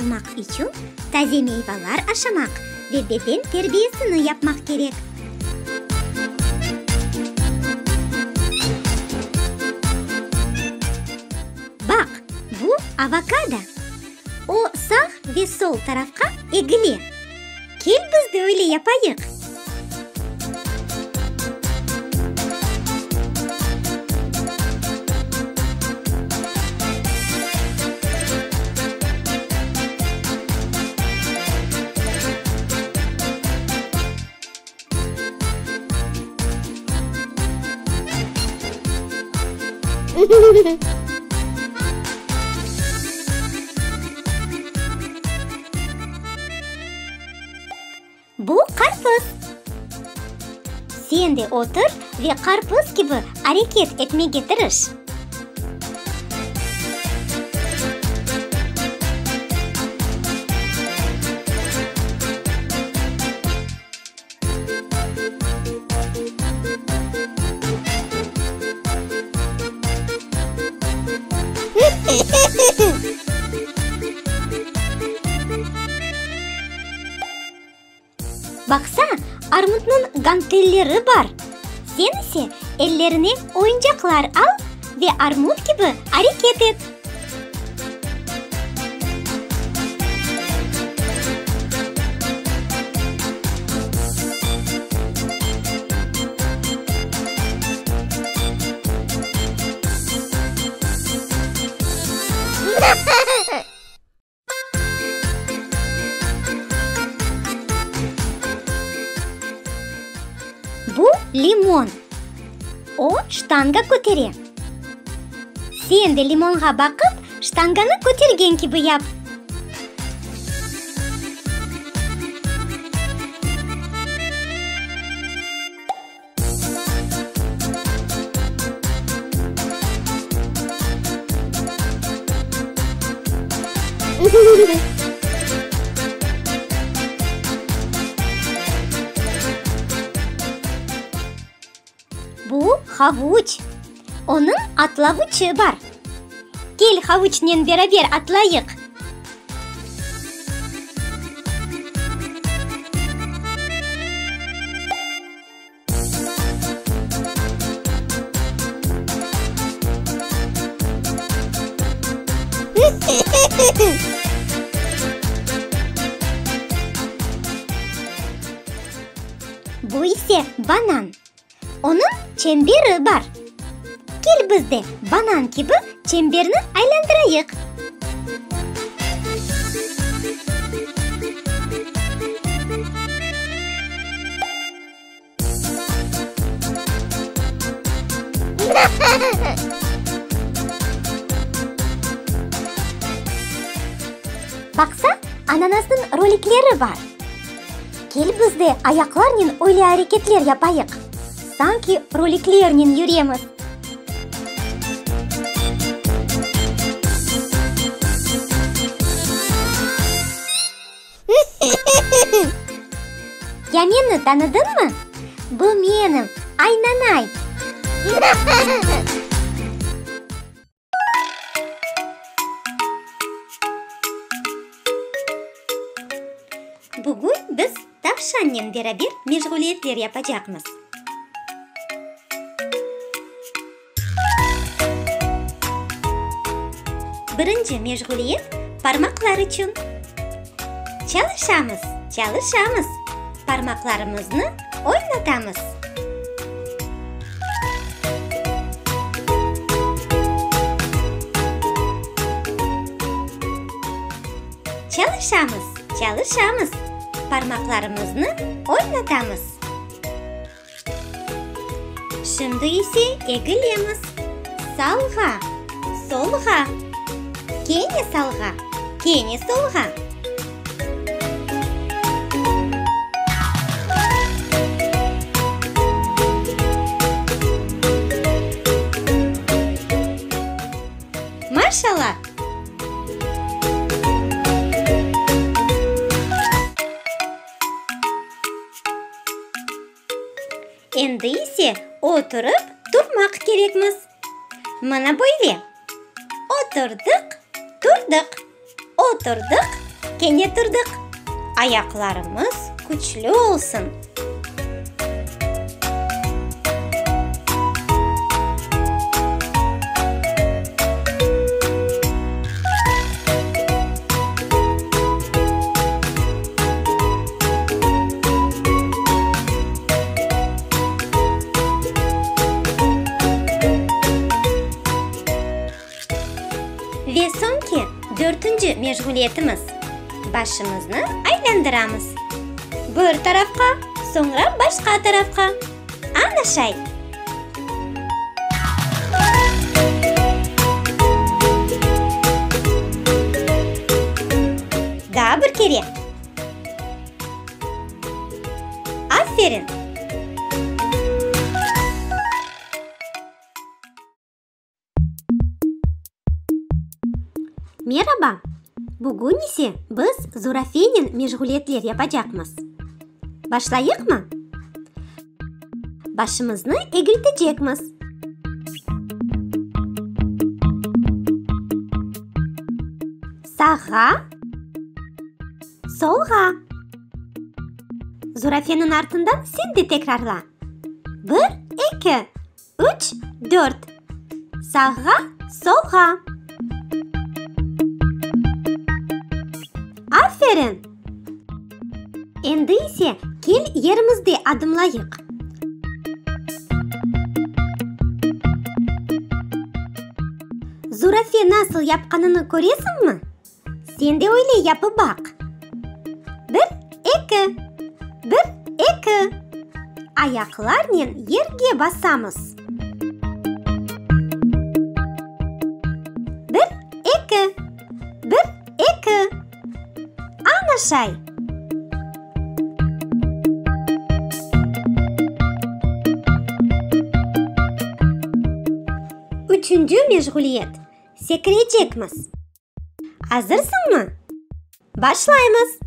olmaq içün taze meyvalar aşamaq ve beden terbiyesini yapmaq kerek. Baq, bu avokado. O, sağ ve sol tarafqa egile. Kel biz de öyle yapayıq. Bu qarpız. Sen de otur ve qarpız kibi areket etmege tırış. Baqsa, armutnıñ gantelleri bar. Sen ise ellerine oyuncaqlar al ve armut kibi areket et. Bu limon. O, ştanga kötere. Sen de limonğa baqıp, ştanganı kötergen kibi yap. Bu havuç. Onıñ atlavuçı bar. Kel havuçnen beraber atlayıq. Bu ise banan. Onıñ çemberi bar. Kel biz de banan kibi çemberni aylandırayıq. Baqsa, ananasnıñ rolikleri bar. Kel biz de ayaqlarnen öyle areketler yapayıq, sanki roliklernen yüremiz. Ya meni tanıdıñmı? Bu menim, Aynanay! Bugün biz tavşannen beraber meşğuliyetler yapacaqmız. Birinci meşğuliyet parmaqlar içün. Çalışamız, çalışamız, parmaqlarımıznı oynatamız. Çalışamız, çalışamız, parmaqlarımıznı oynatamız. Şimdi ise egilemiz. Salğa, solğa, kene salğa, kene solğa. Maşallah! Endi ise oturıp turmaq kerekmiz. Mına böyle, oturdıq, turdıq, oturdıq, turdıq. Kene turdıq. Ayaqlarımız küçlü olsun. Ve soñki, dörtünci meşğuliyetimiz, başımıznı aylandıramız. Bir tarafqa, soñra başqa tarafqa. Ana şay! Daa bir kere. Aferin! Meraba! Bugün ise biz zurafenen meşğuliyetler yapacaqmız. Başlayıqmı? Başımıznı egiltecekmiz. Sağğa, solğa. Zurafeniñ artından sen de tekrarla. Bir, eki, Üç, dört. Sağğa, solğa. Aferin! Endi ise kel yerimizde adımlayıq. Zurafe nasıl yapqanını köresiñmi? Sen de öyle yapıp baq. Bir, eki, bir, eki. Ayaqlarnen yerge basamız. Bir, eki, bir, eki. Ana şay. Üçünci meşğuliyet, sekirecekmiz. Azırsıñmı? Başlaymız!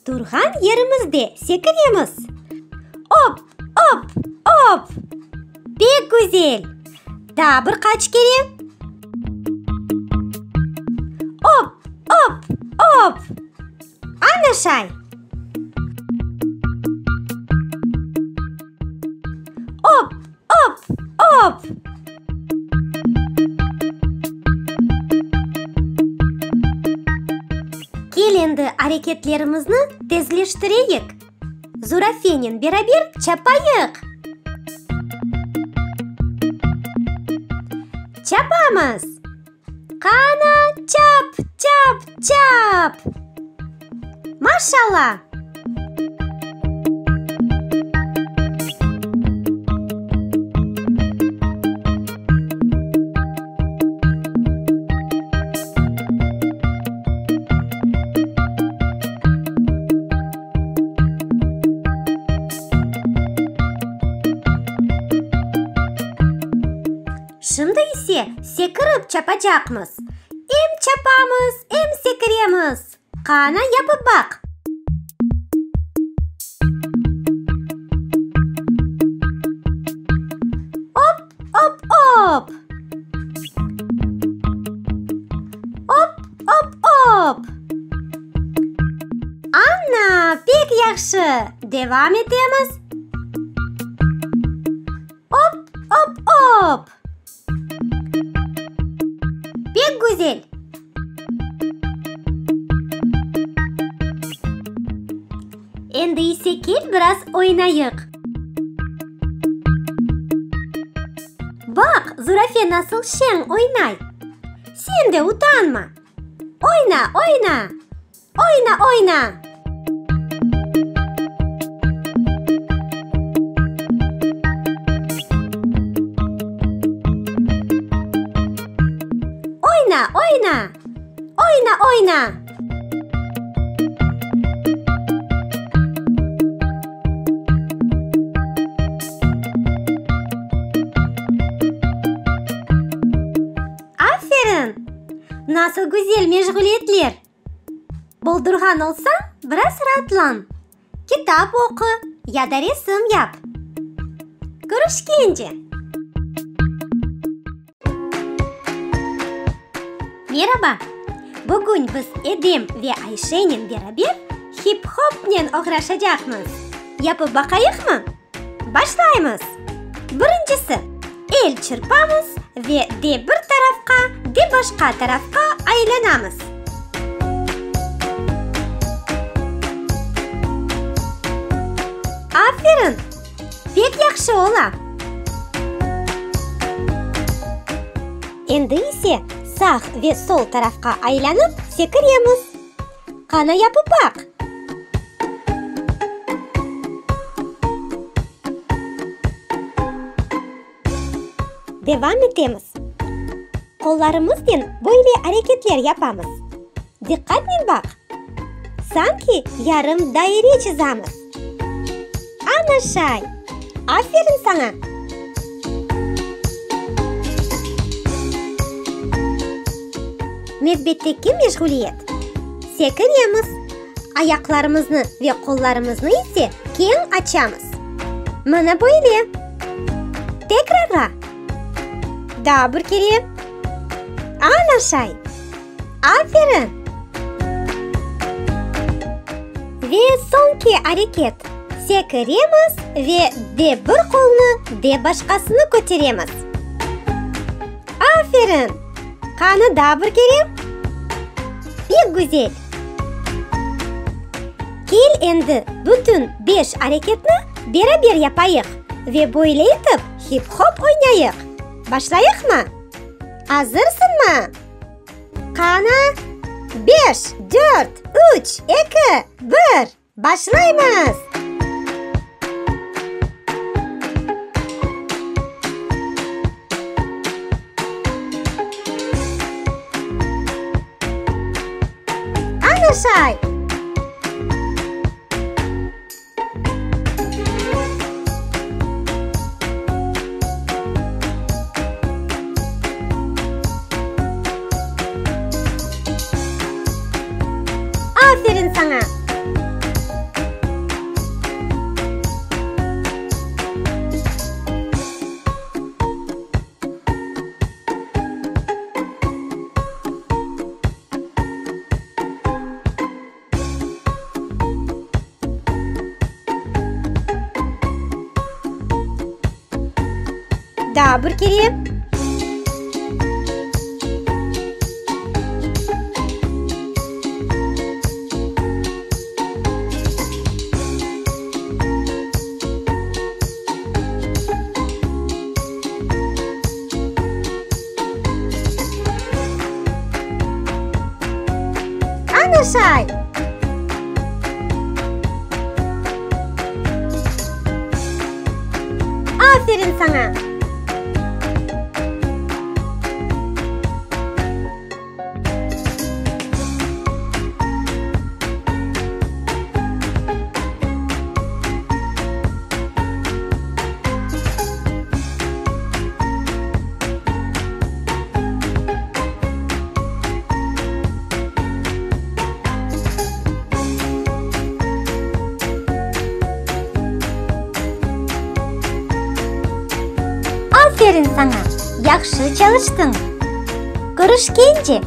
Turğan yerimizde sekiremiz. Op, op, op! Pek güzel! Daa bir qaç kere. Op, op, op! Ana şay! Op, Op, op! Kel endi areketlerimizni tezleştireyik. Zurafenen beraber çapayıq! Çapamız! Qana, çap, çap, çap! Maşalla! Şimdi ise sekirip çapacaqmız. Em çapamız, em sekiremiz. Qana, yapıp baq! Op, op, op! Op, op, op! Ana, pek yahşı! Devam etemiz! Op, op, op! Pek güzel! Endi ise kel biraz oynayıq. Baq, zurafe nasıl şeñ oynay! Sen de utanma! Oyna, oyna! Oyna, oyna! Oyna, oyna! Oyna, oyna! Aferin! Nasıl güzel meşğuliyetler! Boldurğan olsañ, biraz raatlan, kitap oqu ya da resim yap. Körüşkence! Meraba! Bugün biz Edem ve Ayşenen beraber hip-hopnen oğraşacaqmız. Yapıp baqayıqmı? Başlaymız! Birincisi, el çırpamız ve de bir tarafqa, de başqa tarafqa aylanamız. Aferin! Pek yahşı ola! Endi ise sağ ve sol tarafqa aylanıp sekiremiz. Qana yapıp baq! Devam etemiz. Qollarımıznen böyle areketler yapamız. Diqqatnen baq! Sanki yarım daire çızamız. Ana şay! Aferin saña! Nevbetteki meşğuliyet, sekiremiz, ayaqlarımıznı ve qollarımıznı ise keñ açamız. Mına böyle. Tekrarla. Daa bir kere. Ana şay! Aferin! Ve soñki areket, sekiremiz ve de bir qolnı, de başqasını köteremiz. Aferin! Qanı daa bir kere? Pek güzel! Kel endi bütün beş areketni beraber yapayıq ve böyle etip hip-hop oynayıq. Başlayıqmı? Azırsıñmı? Qana, beş, dört, üç, eki, bir, başlaymız! Ana şay! Aferin saña! Daa bir kere. Ana şay! Aferin saña! Aferin saña, yahşı çalıştıñ! Körüşkence!